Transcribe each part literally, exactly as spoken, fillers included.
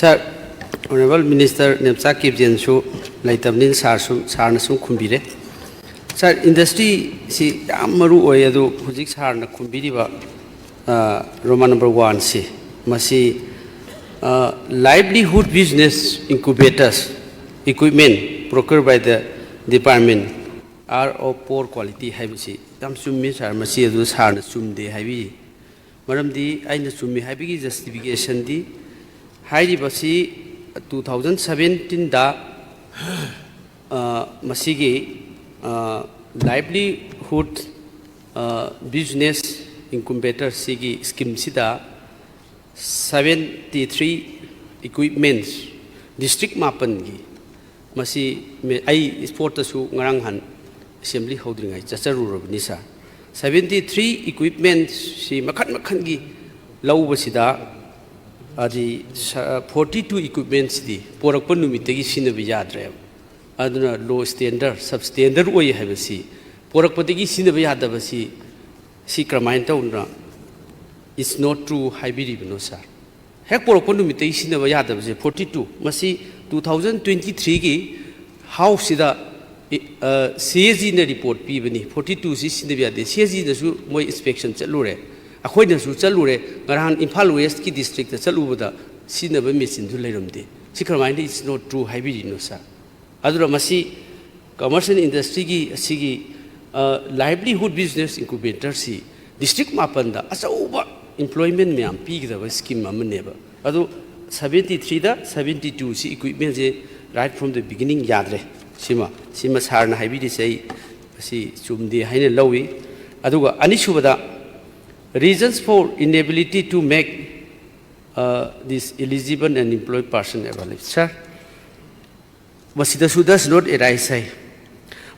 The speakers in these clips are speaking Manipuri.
Sir, Honorable Minister Nemcha Kipgenꯁꯨ ꯂꯩꯇꯕꯅꯤꯅ ꯁꯥꯔ ꯁꯨꯝ, ꯁꯥꯔꯅ ꯁꯨꯝ ꯈꯨꯝꯕꯤꯔꯦ꯫ Sir, industryꯁꯤ ꯌꯥꯝ ꯃꯔꯨ ꯑꯣꯏ, ꯑꯗꯨ ꯍꯧꯖꯤꯛ ꯁꯥꯔꯅ ꯈꯨꯝꯕꯤꯔꯤꯕ, ꯑ, Roman number one ꯁꯤ, ꯃꯁꯤ, ꯑ, livelihood business incubators equipment procured by the department are of poor quality ꯍꯥꯏꯕꯁꯤ ꯌꯥꯝ ꯆꯨꯝꯃꯤ ꯁꯥꯔ꯫ ꯃꯁꯤ ꯑꯗꯨ ꯁꯥꯔꯅ ꯆꯨꯝꯗꯦ ꯍꯥꯏꯕꯤꯔꯤ꯫ ꯃꯔꯝꯗꯤ ꯑꯩꯅ ꯆꯨꯝꯃꯤ ꯍꯥꯏꯕꯒꯤ justificationꯗꯤ, ꯍꯥꯏꯔꯤꯕꯁꯤ two thousand seventeenꯗ, ꯑ, ꯃꯁꯤꯒꯤ, ꯑ, livelihood, ꯑ, business incubator ꯁꯤꯒꯤ schemeꯁꯤꯗ seventy three equipments district ꯃꯥꯄꯟꯒꯤ, ꯃꯁꯤ ꯃꯦ-, ꯑꯩ sportꯇꯁꯨ ꯉꯔꯥꯡ ꯅꯍꯥꯟ assembly ꯍꯧꯗ꯭ꯔꯤꯉꯩ ꯆꯠꯆꯔꯨꯔꯕꯅꯤ ꯁꯥꯔ꯫ Seventy three equipmentsꯁꯤ ꯃꯈꯟ ꯃꯈꯟꯒꯤ ꯂꯧꯕꯁꯤꯗ, ꯑꯗꯤ ꯁ-, forty two equipmentsꯁꯤꯗꯤ ꯄꯣꯔꯛꯄ ꯅꯨꯃꯤꯠꯇꯒꯤ ꯁꯤꯖꯤꯟꯅꯕ ꯌꯥꯗ꯭ꯔꯦꯕ꯫ ꯑꯗꯨꯅ low standard, substandard ꯑꯣꯏ ꯍꯥꯏꯕꯁꯤ, ꯄꯣꯔꯛꯄꯗꯒꯤ ꯁꯤꯖꯤꯟꯅꯕ ꯌꯥꯗꯕꯁꯤ, ꯁꯤ ꯀꯔꯝꯍꯥꯏꯅ ꯇꯧꯅ it's not true ꯍꯥꯏꯕꯤꯔꯤꯕꯅꯣ ꯁꯥꯔ? ꯍꯦꯛ ꯄꯣꯔꯛꯄ ꯅꯨꯃꯤꯠꯇꯒꯤ ꯁꯤꯖꯤꯟꯅꯕ ꯌꯥꯗꯕꯁꯦ forty two, ꯃꯁꯤ two thousand twenty threeꯒꯤ Houseꯁꯤꯗ, ꯑ, CAGꯅ report ꯄꯤꯕꯅꯤ, forty twoꯁꯤ ꯁꯤꯖꯤꯟꯅꯕ ꯌꯥꯗꯦ꯫ CAGꯅꯁꯨ ꯃꯣꯏ inspection ꯆꯠꯂꯨꯔꯦ, ꯑꯩꯈꯣꯏꯅꯁꯨ ꯆꯠꯂꯨꯔꯦ꯫ ꯉꯔꯥꯡ ꯏꯝꯐꯥꯜ Westꯀꯤ districtꯇ ꯆꯠꯂꯨꯕꯗ ꯁꯤꯖꯤꯟꯅꯕ machineꯗꯨ ꯂꯩꯔꯝꯗꯦ꯫ ꯁꯤ ꯀꯔꯝꯍꯥꯏꯅ it's not true ꯍꯥꯏꯕꯤꯔꯤꯅꯣ ꯁꯥꯔ? ꯑꯗꯨꯅ ꯃꯁꯤ commerce and industryꯒꯤ ꯑꯁꯤꯒꯤ, ꯑ, livelihood business incubatorꯁꯤ district ꯃꯥꯄꯟꯗ ꯑꯆꯧꯕ employment ꯃꯌꯥꯝ ꯄꯤꯒꯗꯕ scheme ꯑꯃꯅꯦꯕ꯫ ꯑꯗꯨ seventy threeꯗ seventy twoꯁꯤ equipmentꯁꯦ right from the beginning ꯌꯥꯗ꯭ꯔꯦ꯫ ꯁꯤꯃ, ꯁꯤꯃ ꯁꯥꯔꯅ ꯍꯥꯏꯕꯤꯔꯤꯁꯦ ꯑꯩ ꯃꯁꯤ ꯆꯨꯝꯗꯦ ꯍꯥꯏꯅ ꯂꯧꯏ꯫ ꯑꯗꯨꯒ ꯑꯅꯤꯁꯨꯕꯗ, reasons for inability to make, uh, this eligible and employed person available. Sir, ꯃꯁꯤꯗꯁꯨ does not arise ꯍꯥꯏ꯫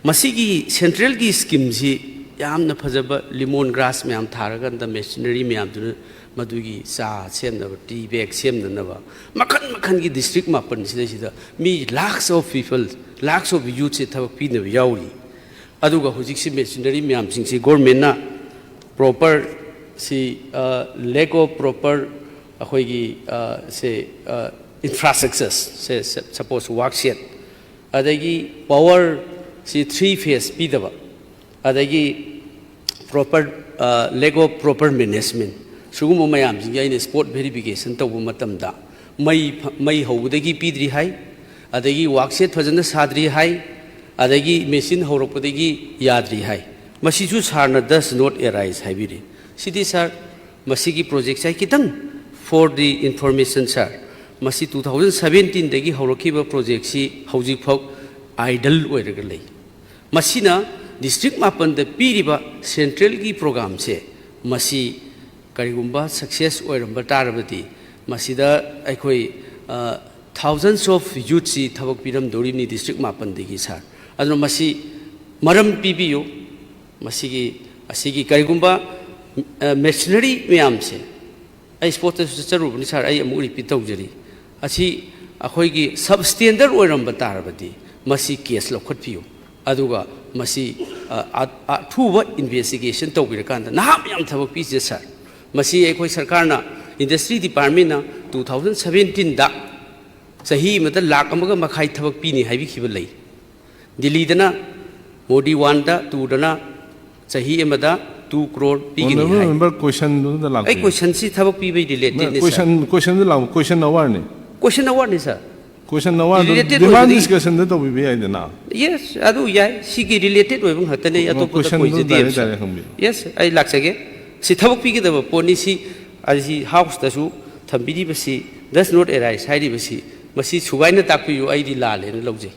ꯃꯁꯤꯒꯤ centralꯒꯤ schemeꯁꯤ ꯌꯥꯝꯅ ꯐꯖꯕ lemon grass ꯃꯌꯥꯝ ꯊꯥꯔꯀꯥꯟꯗ machinery ꯃꯌꯥꯝꯗꯨꯅ ꯃꯗꯨꯒꯤ ꯆꯥ ꯁꯦꯝꯅꯕ, tea bag ꯁꯦꯝꯅꯅꯕ, ꯃꯈꯟ ꯃꯈꯟꯒꯤ district ꯃꯥꯄꯟꯁꯤꯗꯩꯁꯤꯗ me lakhs of people, lakhs of youthꯁꯦ ꯊꯕꯛ ꯄꯤꯅꯕ ꯌꯥꯎꯔꯤ꯫ ꯑꯗꯨꯒ ꯍꯧꯖꯤꯛꯁꯤ machinery ꯃꯌꯥꯝꯁꯤꯡꯁꯤ governmentꯅ proper ꯁꯤ, ꯑ, lack of proper ꯑꯩꯈꯣꯏꯒꯤ, ꯑ, ꯁꯦ, ꯑ, Infrastructures ꯁꯦ, suppose ꯋꯥꯛꯁꯦꯠ, ꯑꯗꯒꯤ ꯄꯥꯋꯔꯁꯤ ꯊ꯭ꯔꯤ ꯐꯦꯁ ꯄꯤꯗꯕ, ꯑꯗꯒꯤ proper, lack of proper management, ꯁꯤꯒꯨꯝꯕ ꯃꯌꯥꯝꯁꯤꯡꯁꯦ ꯑꯩꯅ spot verification ꯇꯧꯕ ꯃꯇꯝꯗ ꯃꯩ ꯐ- ꯃꯩ ꯍꯧꯕꯗꯒꯤ ꯄꯤꯗ꯭ꯔꯤ ꯍꯥꯏ, ꯑꯗꯒꯤ ꯋꯥꯛꯁꯦꯠ ꯐꯖꯅ ꯁꯥꯗ꯭ꯔꯤ ꯍꯥꯏ, ꯑꯗꯒꯤ ꯃꯦꯆꯤꯟ ꯍꯧꯔꯛꯄꯗꯒꯤ ꯌꯥꯗ꯭ꯔꯤ ꯍꯥꯏ꯫ ꯃꯁꯤꯁꯨ ꯁꯥꯔꯅ "does not arise" ꯍꯥꯏꯕꯤꯔꯤ꯫ ꯁꯤꯗꯤ ꯁꯥꯔ, ꯃꯁꯤꯒꯤ ꯄ꯭ꯔꯣꯖꯦꯛꯁꯦ ꯈꯤꯇꯪ, for the information ꯁꯥꯔ, ꯃꯁꯤ ꯇꯨ ꯊꯥꯎꯖꯟ ꯁꯕꯦꯟꯇꯤꯟꯗꯒꯤ ꯍꯧꯔꯛꯈꯤꯕ ꯄ꯭ꯔꯣꯖꯦꯛꯁꯤ ꯍꯧꯖꯤꯛꯐꯥꯎ ꯑꯥꯏꯗꯜ ꯑꯣꯏꯔꯒ ꯂꯩ꯫ ꯃꯁꯤꯅ ꯗꯤꯁꯇ꯭ꯔꯤꯛ ꯃꯥꯄꯟꯗ ꯄꯤꯔꯤꯕ ꯁꯦꯟꯇ꯭ꯔꯦꯜꯒꯤ ꯄ꯭ꯔꯣꯒ꯭ꯔꯥꯝꯁꯦ ꯃꯁꯤ ꯀꯔꯤꯒꯨꯝꯕ ꯁꯛꯁꯦꯁ ꯑꯣꯏꯔꯝꯕ ꯇꯥꯔꯕꯗꯤ ꯃꯁꯤꯗ ꯑꯩꯈꯣꯏ thousands of youthꯁꯤ ꯊꯕꯛ ꯄꯤꯔꯝꯗꯧꯔꯤꯕꯅꯤ ꯗꯤꯁꯇ꯭ꯔꯤꯛ ꯃꯥꯄꯟꯗꯒꯤ ꯁꯥꯔ꯫ ꯑꯗꯨꯅ ꯃꯁꯤ ꯃꯔꯝ ꯄꯤꯕꯤꯌꯨ꯫ ꯃꯁꯤꯒꯤ ꯑꯁꯤꯒꯤ ꯀꯔꯤꯒꯨꯝꯕ ꯃꯦꯁꯤꯅꯔꯤ ꯃꯌꯥꯝꯁꯦ, ꯑꯩ ꯁ꯭ꯄꯣꯔꯠꯇꯁꯨ ꯆꯠꯆꯔꯨꯕꯅꯤ ꯁꯥꯔ, ꯑꯩ ꯑꯃꯨꯛ ꯔꯤꯄꯤꯠ ꯇꯧꯖꯔꯤ꯫ ꯑꯁꯤ ꯑꯩꯈꯣꯏꯒꯤ ꯁꯕ ꯁ꯭ꯇꯦꯟꯗꯔ ꯑꯣꯏꯔꯝꯕ ꯇꯥꯔꯕꯗꯤ ꯃꯁꯤ ꯀꯦꯁ ꯂꯧꯈꯠꯄꯤꯌꯨ꯫ ꯑꯗꯨꯒ ꯃꯁꯤ ꯑ, ꯑ, ꯑꯊꯨꯕ ꯏꯟꯚꯦꯁꯇꯤꯒꯦꯁꯟ ꯇꯧꯕꯤꯔꯀꯥꯟꯗ ꯅꯍꯥ ꯃꯌꯥꯝ ꯊꯕꯛ ꯄꯤꯁꯤꯗ ꯁꯥꯔ꯫ ꯃꯁꯤ ꯑꯩꯈꯣꯏ ꯁꯔꯀꯥꯔꯅ, ꯏꯟꯗꯁꯇ꯭ꯔꯤ ꯗꯤꯄꯥꯔꯠꯃꯦꯟꯅ ꯇꯨ ꯊꯥꯎꯖꯟ ꯁꯕꯦꯟꯇꯤꯟꯗ ꯆꯍꯤ ꯑꯃꯗ ꯂꯥꯛ ꯑꯃꯒ ꯃꯈꯥꯏ ꯊꯕꯛ ꯄꯤꯅꯤ ꯍꯥꯏꯕꯤꯈꯤꯕ ꯂꯩ꯫ ꯗꯤꯜꯂꯤꯗꯅ ꯃꯣꯗꯤ ꯋꯥꯟꯗ, ꯇꯨꯗꯅ ꯆꯍꯤ ꯑꯃꯗ ꯇꯨ ꯀ꯭ꯔꯣꯔ ꯄꯤꯒꯅꯤ ꯍꯥꯏ꯫ ꯃꯦꯝꯕꯔ ꯀꯣꯏꯁꯟꯗꯨꯗ ꯑꯩ ꯂꯥꯛꯄꯤꯌꯨ꯫ ꯀꯣꯏꯁꯟꯁꯤ ꯊꯕꯛ ꯄꯤꯕꯩ ꯔꯤꯂꯦꯇꯦꯠꯅꯤ ꯁꯥꯔ꯫ ꯀꯣꯏꯁꯟ ꯀꯣꯏꯁꯟꯗ ꯂꯥꯛꯄ ꯀꯣꯏꯁꯟ ꯑꯋꯥꯔꯅꯤ꯫ ꯀꯣꯏꯁꯟ ꯑꯋꯥꯔꯅꯤ ꯁꯥꯔ꯫ ꯀꯣꯏꯁꯟ ꯑꯋꯥꯔꯗꯨ Related ꯗꯤꯃꯥꯟ ꯑꯣꯏꯕꯗꯤ- ꯗꯤꯁꯀꯁꯟꯗ ꯇꯧꯕꯤꯕ ꯌꯥꯏꯗꯅ꯫ ꯌꯦꯁ, ꯑꯗꯨ ꯌꯥꯏ꯫ ꯁꯤꯒꯤ ꯔꯤꯂꯦꯇꯦꯠ ꯑꯣꯏꯕ ꯉꯥꯛꯇꯅꯦ, ꯑꯩ ꯑꯇꯣꯞꯄꯗ ꯀꯣꯏꯁꯟꯗꯨ ꯀꯣꯏꯖꯗꯦ ꯗꯥꯏꯔꯦꯛ ꯁꯥꯔ꯫ ꯗꯥꯏꯔꯦꯛ ꯍꯪꯕꯤꯌꯨ꯫ ꯌꯦꯁ, ꯑꯩ ꯂꯥꯛꯆꯒꯦ꯫ ꯁꯤ ꯊꯕꯛ ꯄꯤꯒꯗꯕ ꯄꯣꯠꯅꯤ꯫ ꯁꯤ ꯑꯁꯤ ꯍꯥꯎꯁꯇꯁꯨ ꯊꯝꯕꯤꯔꯤꯕꯁꯤ "does not arise" ꯍꯥꯏꯔꯤꯕꯁꯤ, ꯃꯁꯤ ꯁꯨꯒꯥꯏꯅ ꯇꯥꯛꯄꯤꯌꯨ, ꯑꯩꯗꯤ ꯂꯥꯜꯂꯦꯅ ꯂꯧꯖꯩ꯫